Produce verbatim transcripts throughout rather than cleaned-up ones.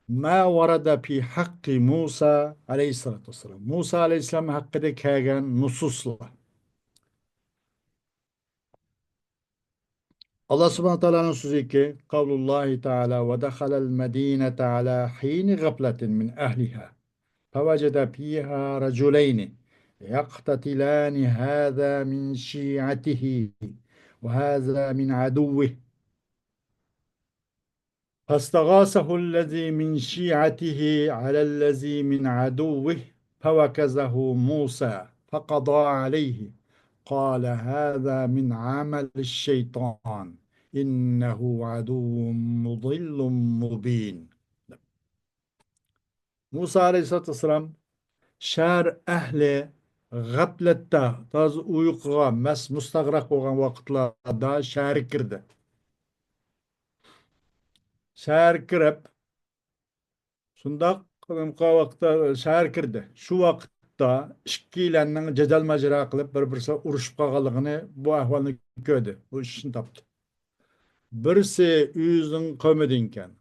ما ورد في حق موسى عليه الصلاة والسلام. مۇسا ئەلەيھىسسالام ھەققىدە كەلگەن نۇسۇسلار. ئاللا سۇبھانەھۇ ۋە تائالانىڭ سۆزىكى، قول الله تعالى: ودخل المدينة على حين غفلة من أهلها فوجد فيها رجلين يقتتلان هذا من شيعته وهذا من عدوه فاستغاثه الذي من شيعته على الذي من عدوه فوكزه موسى فقضى عليه قال هذا من عمل الشيطان إنه عدو مضل مبين. مۇسا ئەلەيھىسسالاتۇ ۋەسسالام شەھەر ئەھلى غەپلەتتە، تازا ئۇيقۇغا مەس مۇستەغرەق بولغان ۋاقىتلاردا شەھەرگە كىردى. شەھەرگە كىرىپ، شۇنداق قىلغان ۋاقىتتا شەھەرگە كىردى. شۇ ۋاقىتتا ئىككىيلەننىڭ جېدەل ماجىرا قىلىپ، بىر-بىرسى ئۇرۇشۇپ قالغانلىقىنى، بۇ ئەھۋالنى كۆردى. بۇ ئىشنى تاپتى. بىرسى ئۆزىنىڭ قەۋمىدىنكەن.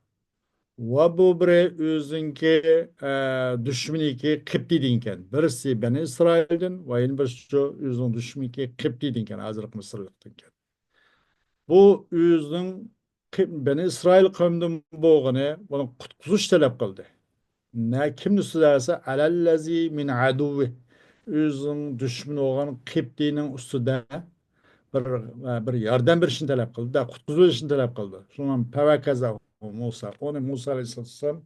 ۋە بۇ بىرى ئۆزىنىڭكى، ئە، دۈشمىنىكى قىپتىدىنكەن. بىرسى بەنى ئىسرائىلدىن ۋە يەنە بىرسى شۇ ئۆزىنىڭ دۈشمىنىكى قىپتىدىنكەن، ھازىرقى مىسىرلىقتىنكەن. بۇ ئۆزىنىڭ قىپ-، بەنى ئىسرائىل قەۋمىدىن بولغىنى، بۇنى قۇتقۇزۇش تەلەپ قىلدى. نە، كىمنىڭ ئۈستىدە دېسە، ئەلەللەزى مىن ئەدۇۋۋى، ئۆزىنىڭ دۈشمىنى بولغان قىپتىنىڭ ئۈستىدە بىر، بىر ياردەم بېرىشنى تەلەپ قىلدى، قۇتقۇزۇۋېلىشنى تەلەپ قىلدى. شۇڭا پەۋەكەزەھۇ مۇسا، ئۇنى مۇسا ئەلەيھىسسالام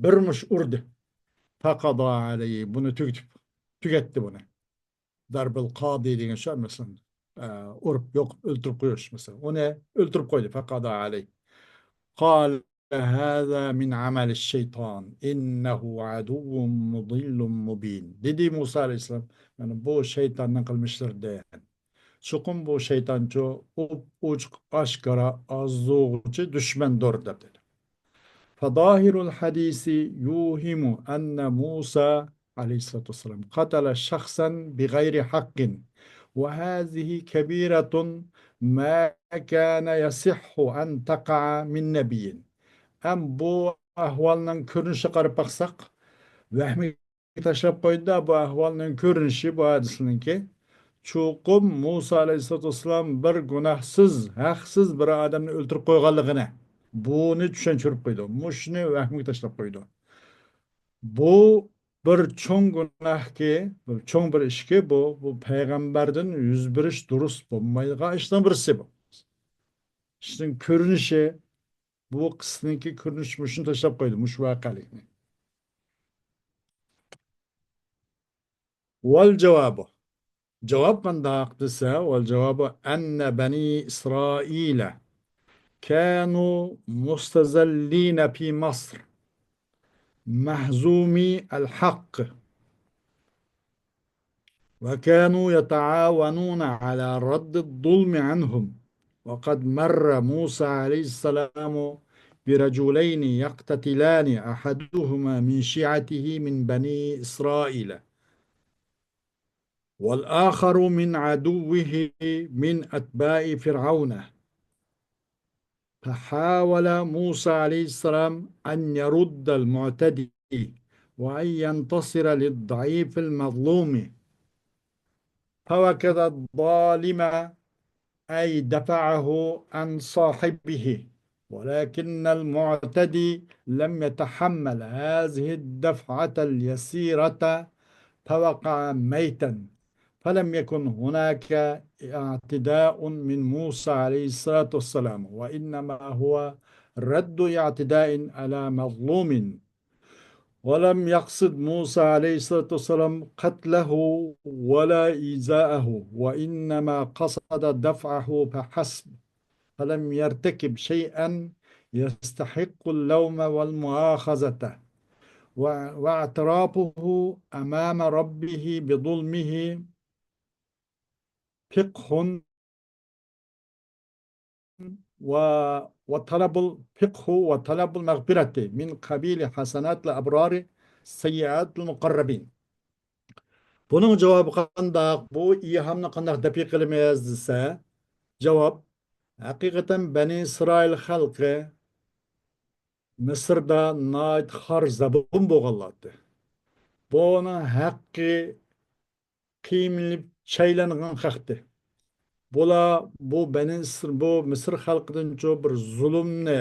بىر مۇش ئۇردى. فەقەدا ئەلەيھى، بۇنى تۈگىتىپ، تۈگەتتى بۇنى. دەربىل قادى دېگەن شۇ، مەسىلەن، ئە، ئۇرۇپ يوق، ئۆلتۈرۈپ قويۇش، مەسىلەن. ئۇنى ئۆلتۈرۈپ قويدى، فەقەدا ئەلەيھى. قال هذا من عمل الشيطان إنه عدو مضل مبين دېدى مۇسا ئەلەيھىسسالام. يەنى بۇ شەيتاننىڭ قىلمىشلىرىدىن. چوقۇم بۇ شەيتانچۇ ئوپئوچۇق، ئاشكارا، ئازدۇرغۇچى دۈشمەندۇر دەپ دېدى. فظاهر الحديث يوهم أن موسى عليه الصلاة والسلام قتل شخصا بغير حق وهذه كبيرة ما كان يصح أن تقع من نبي. ئەم بۇ ئەھۋالنىڭ كۆرۈنۈشىگە قاراپ باقساق، ۋەھمىگە تاشلاپ قويدى بۇ ئەھۋالنىڭ كۆرۈنۈشى، بۇ ھادىسىنىڭكى. چوقۇم مۇسا ئەلەيھىسسالاتۇ ۋەسسالام بىر گۇناھسىز، ھەقسىز بىر ئادەمنى ئۆلتۈرۈپ قويغانلىقىنى، بۇنى چۈشەنچۈرۈپ قويدى. مۇشۇنى ۋەھمىگە تاشلاپ قويدى. بۇ بىر چوڭ گۇناھكى، بىر چوڭ بىر ئىشكى بۇ. بۇ پەيغەمبەردىن يۈز بېرىش دۇرۇس بولمايدىغان ئىشنىڭ بىرسى بۇ. ئىشنىڭ كۆرۈنۈشى، بۇ قىسسىنىڭكى كۆرۈنۈشى مۇشۇنى تاشلاپ قويدى، مۇشۇ ۋەقەلىكنى. ۋەل جاۋابۇ. جاۋاب قانداق دېسە، ۋەل جاۋابۇ ئەننە بەنى ئىسرائىلە كانۇ مۇستەزەللىنە فى مەسر مەھزۇمى ئەل ھەقق. وكانوا يتعاونون على رد الظلم عنهم، وقد مر موسى عليه السلام برجلين يقتتلان أحدهما من شيعته من بني إسرائيل والآخر من عدوه من أتباع فرعون. فحاول موسى عليه السلام أن يرد المعتدي وأن ينتصر للضعيف المظلوم، فوكز الظالم أي دفعه عن صاحبه، ولكن المعتدي لم يتحمل هذه الدفعة اليسيرة فوقع ميتا، فلم يكن هناك اعتداء من موسى عليه الصلاة والسلام، وإنما هو رد اعتداء على مظلوم، ولم يقصد موسى عليه الصلاة والسلام قتله ولا إيذاءه، وإنما قصد دفعه فحسب، فلم يرتكب شيئا يستحق اللوم والمؤاخذة، و-، واعترافه أمام ربه بظلمه فقه و، وطلب الفقه وطلب المغفرة من قبيل حسنات الأبرار سيئات المقربين. بۇنىڭ جاۋابى قانداق؟ بۇ ئىھامنى قانداق دەپئى قىلىمىز دېسە، جاۋاب، ھەقىقەتەن بەنى ئىسرائىل خەلقى مىسىردا ناھايىتى خار زەبۇن بولغانلارتى. بۇنىڭ ھەققى قىيمىلىپ چايلانغان خەقتى. بۇلار بۇ بەنى ئىسر-، بۇ مىسىر خەلقىدىنچۇ بىر زۇلۇمنى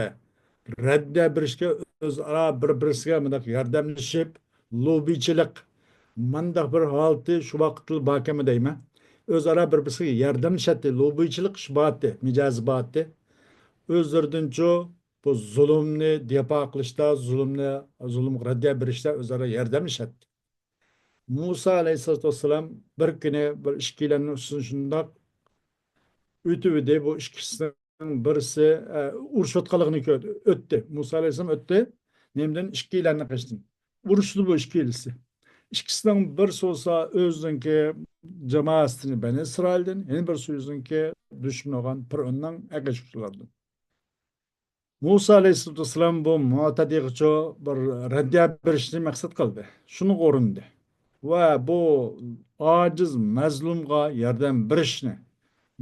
رەددىيە بېرىشكە ئۆزئارا بىر-بىرسىگە مۇنداق ياردەملىشىپ، لوبىچىلىق، مانداق بىر ھالىتى شۇ ۋاقىتلا باركەنمۇ دەيمەن. ئۆزئارا بىر-بىرسىگە ياردەملىشەتتى، لوبىچىلىق ئىش بارتى، مىجەزى بارتى. ئۆزلىرىدىنچۇ بۇ زۇلۇمنى دىپا قىلىشتا، زۇلۇمنى، زۇلۇمغا رەددىيە بېرىشتا ئۆزئارا ياردەملىشەتتى. مۇسا ئەلەيھىسسالاتۇ ۋەسسالام بىر كۈنى بىر ئىككىيلەننىڭ ئۈستىدىن شۇنداق ئۆتۈۋىدى. بۇ ئىككىسىنىڭ بىرسى، ئە، ئۇرۇشۇۋاتقانلىقىنى كۆردى. ئۆتتى. مۇسا ئەلەيھىسسالام ئۆتتى. نېمىدىن؟ ئىككىيلەننىڭ قېشىدىن. ئۇرۇشتى بۇ ئىككىلىسى. ئىككىسىنىڭ بىرسى بولسا ئۆزىنىڭكى جامائەسىدىن، بەنى ئىسرائىلدىن، يەنە بىرسى ئۆزىنىڭكى دۈشمىنى بولغان پىرئوننىڭ ئەگەشكۈچىلىرىدىن. مۇسا ئەلەيھىسسالاتۇ ۋەسسالام بۇ مۇئتەدىغىچۇ بىر رەددىيە بېرىشنى مەقسەت قىلدى. شۇنىڭغا ئۇرۇندى. ۋە بۇ ئاجىز مەزلۇمغا ياردەم بېرىشنى،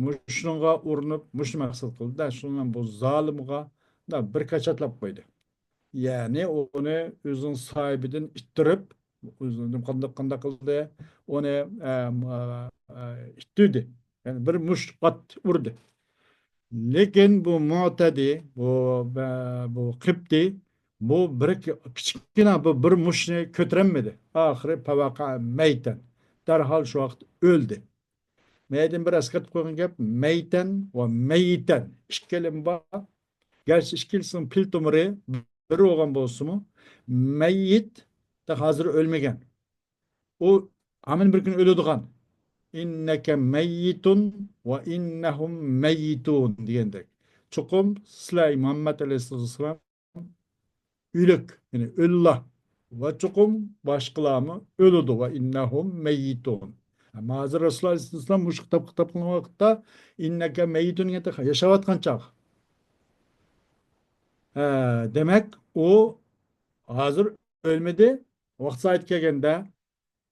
مۇشۇنىڭغا ئۇرۇنۇپ، مۇشۇنى مەقسەت قىلدى-دە، شۇنىڭ بىلەن بۇ زالىمغا بىر كاچاتلاپ قويدى. يەنى ئۇنى ئۆزىنىڭ ساھىبىدىن ئىتتىرىپ، ئۆزىنى قانداق، قانداق قىلدى؟ ئۇنى، ئە، ئە، ئىتتىردى. يەنى بىر مۇشت قاتتى ئۇردى. لېكىن بۇ مۇئتەدى، بۇ، بۇ قىپتى، بۇ بىر كىچىككىنە بۇ بىر مۇشتنى كۆتۈرەلمىدى. ئاخىرى پەۋەقە مەيتەن. دەرھال شۇ ۋاقىت ئۆلدى. مەيدىن بىر ئەسكەرتىپ قويغان گەپ، مەيتەن ۋە مەيتەن. ئىككى ئىلىم بار. گەرچە ئىككىلىسىنىڭ پىل تومۇرى بىر بولغان بولسىمۇ، مەييىت ھازىر ئۆلمىگەن. ئۇ ھامان بىر كۈنى ئۆلىدىغان. «ئىننەكە مەييىتۇن ۋە ئىننەھۇم مەييىتۇن» دېگەندەك. چوقۇم سىلەر مۇھەممەد ئەلەيھىسسالام ئۆلۈك، يەنى ئۆلىلا. ۋە چوقۇم باشقىلارمۇ ئۆلىدۇ. «ۋە ئىننەھۇم مەييىتۇن». ئەمما ھازىر رەسۇلۇللاھ ئەلەيھىسسالام مۇشۇ خىتاب، خىتاب قىلغان ۋاقىتتا، «ئىننەكە مەييىتۇن» دېگەندە ياشاۋاتقان چاغ. ھە، دېمەك، ئۇ ھازىر ئۆلمىدى. ۋاقتى سائىتى كەلگەندە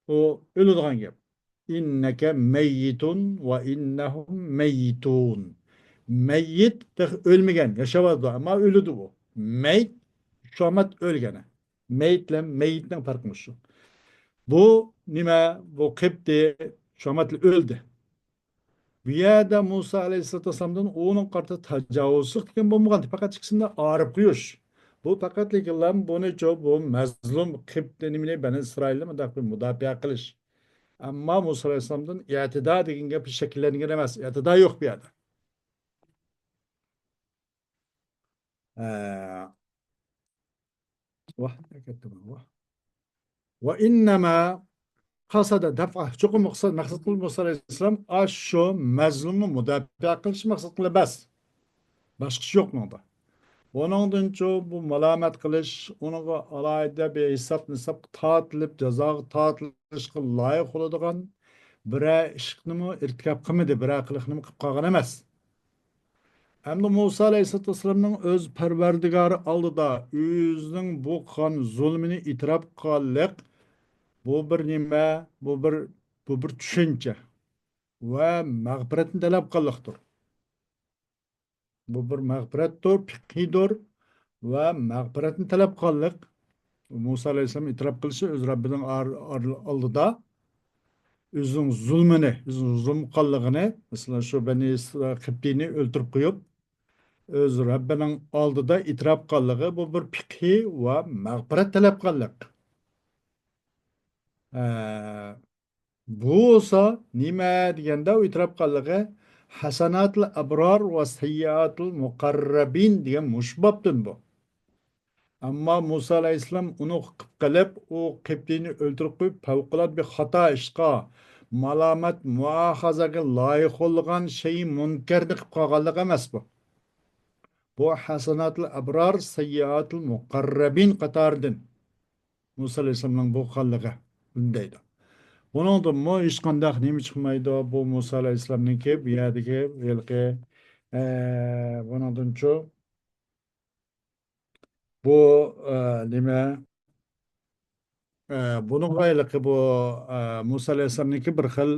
ئۇ ئۆلىدىغان گەپ. «ئىننەكە مەييىتۇن ۋە ئىننەھۇم مەييىتۇن». مەييىت تېخى ئۆلمىگەن، ياشاۋاتىدۇ، ئەمما ئۆلىدۇ ئۇ. مەيت، شۇ ئەمەت ئۆلگەن. مەيت بىلەن مەييىتنىڭ پەرقى مۇشۇ. بۇ نېمە؟ بۇ قىپتى، شۇ ئەمەتلا ئۆلدى. بۇ يەردە مۇسا ئەلەيھىسسالاتۇ ۋەسسالامدىن ئۇنىڭ قارىتا تاجاۋۇزچىلىق دېگەن بولمىغان، پەقەت ئىككىسىنى ئايرىپ قويۇش. بۇ پەقەتلىكىلا بۇنىچۇ، بۇ مەزلۇم قىپتى نېمىنى بەنى ئىسرائىلنى مۇنداق بىر مۇداپىئە قىلىش. ئەمما مۇسا ئەلەيھىسسالامدىن ئىئتىدا دېگەن گەپ شەكىللەنگەن ئەمەس، ئىئتىدا يوق بۇ يەردە. ئە، ۋاھ، نەگە كەتتىم، ۋاھ. ۋە ئىننەما قەسەدە دەفئە. چوقۇم مەقسەت، مەقسەت قىلىپ مۇسا ئەلەيھىسسالام ئاشۇ مەزلۇمنى مۇداپىئە قىلىش مەقسەت قىلىپ بەس. باشقىسى يوق بۇنىڭدا. ئۇنىڭدىنچۇ بۇ مالامەت قىلىش، ئۇنىڭغا ئالاھىدە بىر ھېساب-نىسابقا تارتىلىپ، جازاغا تارتىلىشقا لايىق بولىدىغان بىرەر ئىشنىمۇ ئىرتىكاپ قىلمىدى، بىرەر قىلىقنىمۇ قىلىپ قالغان ئەمەس. ئەمدى مۇسا ئەلەيھىسسالاتۇ ۋەسسالامنىڭ ئۆز پەرۋەردىگارى ئالدىدا ئۆزىنىڭ بۇ قىلغان زۇلمىنى ئېتىراپ قىلغانلىق، بۇ بىر نېمە؟ بۇ بىر، بۇ بىر چۈشەنچە ۋە مەغپىرەتنى تەلەپ قىلغانلىقتۇر. بۇ بىر مەغپىرەتتۇر، پىقھىدۇر ۋە مەغپىرەتنى تەلەپ قىلغانلىق. مۇسا ئەلەيھىسسالام ئېتىراپ قىلىشى ئۆز رەببىنىڭ ئار-، ئار-، ئالدىدا ئۆزىنىڭ زۇلمىنى، ئۆزىنىڭ زۇلۇم قىلغانلىقىنى، مەسىلەن، شۇ بەنى ئىسرائىل قىپتىنى ئۆلتۈرۈپ قويۇپ، ئۆز رەببىنىڭ ئالدىدا ئېتىراپ قىلغانلىقى، بۇ بىر پىقھى ۋە مەغپىرەت تەلەپ قىلغانلىق. ئە، بۇ بولسا نېمە دېگەندە، ئۇ ئېتىراپ قىلغانلىقى «ھەسەناتىل ئەبرار ۋە سەييىئاتىل مۇقەررەبىن» دېگەن مۇشۇ بابتىن بۇ. ئەمما مۇسا ئەلەيھىسسالام ئۇنى قىپ قىلىپ، ئۇ قىپتىنى ئۆلتۈرۈپ قويۇپ، پەۋقۇلئاددە بىر خاتا ئىشقا، مالامەت، مۇئاخەزەگە لايىق بولىدىغان شەيئى مۇنكەرنى قىپ قالغانلىق ئەمەس بۇ. بۇ «ھەسەناتىل ئەبرار، سەييىئاتىل مۇقەررەبىن» قاتارىدىن. مۇسا ئەلەيھىسسالامنىڭ بۇ قىلغانلىقى دەيدۇ. بۇنىڭدىنمۇ ھېچقانداق نېمە چىقمايدۇ. بۇ مۇسا ئەلەيھىسسالامنىڭكى بۇ يەردىكى ھېلىقى، ئە، بۇنىڭدىنچۇ بۇ، ئە، نېمە؟ ئە، بۇنىڭغا ھېلىقى بۇ، ئە، مۇسا ئەلەيھىسسالامنىڭكى بىر خىل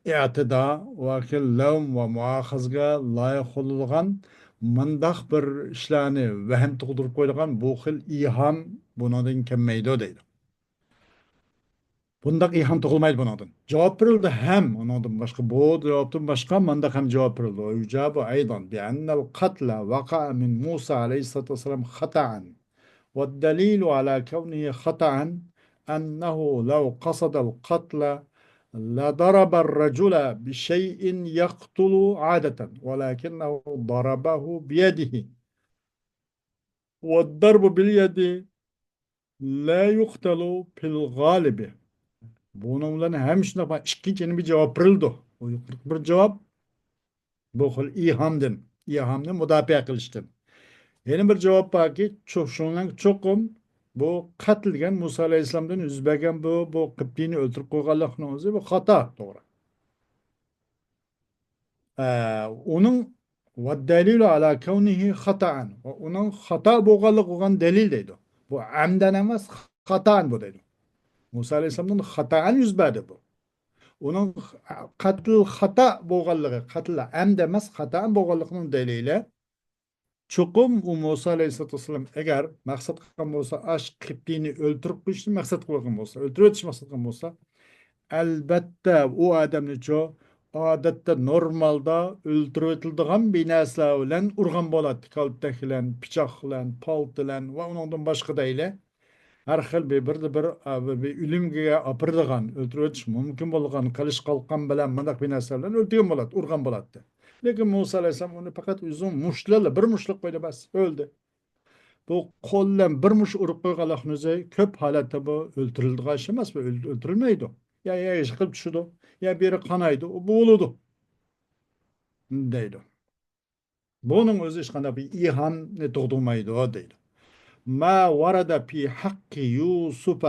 ئىئتىدا ۋە خىل لەۋم ۋە مۇئاخەزىگە لايىق بولىدىغان مۇنداق بىر ئىشلارنى ۋەھىم تۇغدۇرۇپ قويىدىغان بۇ خىل ئىلھام بۇنىڭدىن كەلمەيدۇ دەيدۇ. بۇنداق ئىلھام تۇغۇلمايدۇ بۇنىڭدىن. جاۋاب بېرىلدى ھەم ئۇنىڭدىن باشقا، بۇ جاۋابتىن باشقا مۇنداق ھەم جاۋاب بېرىلدى. ويجاب أيضا بأن القتل وقع من موسى عليه الصلاة والسلام خطأ. والدليل على كونه خطأ أنه لو قصد القتل لضرب الرجل بشيء يقتل عادة، ولكنه ضربه بيده. والضرب باليد لا يقتل في الغالب. بۇنىڭ بىلەن ھەم شۇنداق ئىككىنچى يەنە بىر جاۋاب بېرىلىدۇ. بۇ يۇقىرىقى بىر جاۋاب، بۇ خىل ئىلھامدىن، ئىلھامنى مۇداپىئە قىلىشتىن. يەنە بىر جاۋاب باركى، چو-، شۇنىڭ چوقۇم بۇ قەتل دېگەن مۇسا ئەلەيھىسسالامدىن يۈز بەرگەن بۇ، بۇ قىبتىينى ئۆلتۈرۈپ قويغانلىقنىڭ ئۆزى بۇ خاتا، توغرا. ئە، ئۇنىڭ والدليل على كونه خطأ، ۋە ئۇنىڭ خاتا بولغانلىقى بولغان دەلىل دەيدۇ. بۇ ئەمدەن ئەمەس، خاتائەن بۇ دەيدۇ. مۇسا ئەلەيھىسسالامدىن خاتائەن يۈز بەردى بۇ. ئۇنىڭ قەتل خاتا بولغانلىقى، قەتل ئەمدى ئەمەس، خاتائەن بولغانلىقىنىڭ دەلىلى، چوقۇم ئۇ مۇسا ئەلەيھىسسالاتۇ ۋەسسالام ئەگەر مەقسەت قىلغان بولسا، ئاش قىپتىنى ئۆلتۈرۈپ قويۇشنى مەقسەت قىلغان بولسا، ئۆلتۈرۈۋېتىشنى مەقسەت قىلغان بولسا، ئەلبەتتە ئۇ ئادەمنىچۇ ئادەتتە نورمالدا ئۆلتۈرۈۋېتىلىدىغان بىر نەرسىلەر بىلەن ئۇرغان بولاتتى. كالتەك بىلەن، پىچاق بىلەن، پالتا بىلەن ۋە ئۇنىڭدىن باشقا دەيلى. ھەر خىل بىر، بىردە بىر، ئا، بىر، بىر ئۆلۈمگە ئاپىرىدىغان، ئۆلتۈرۈۋېتىش مۇمكىن بولغان، قىلىچ، قالقان بىلەن، مۇنداق بىر نەرسە بىلەن ئۆلتۈرگەن بولاتتى، ئۇرغان بولاتتى. لېكىن مۇسا ئەلەيھىسسالام ئۇنى پەقەت ئۆزىنىڭ مۇشتى بىلەن، بىر مۇشتلۇق قويدى، بەس، ئۆلدى. بۇ قول بىلەن بىر مۇشت ئۇرۇپ قويغانلىقنى ئۆزى كۆپ ھالەتتە بۇ ئۆلتۈرۈلىدىغان ئىش ئەمەس، بۇ ئۆل-، ئۆلتۈرۈلمەيدۇ. يا، يا يىقىلىپ چۈشىدۇ، يا بىرى قانايدۇ، بولىدۇ، دەيدۇ. بۇنىڭ ئۆزى ھېچقانداق بىر ئىلھامنى تۇغدۇرمايدۇ، دەيدۇ. ما ورد في حق يوسف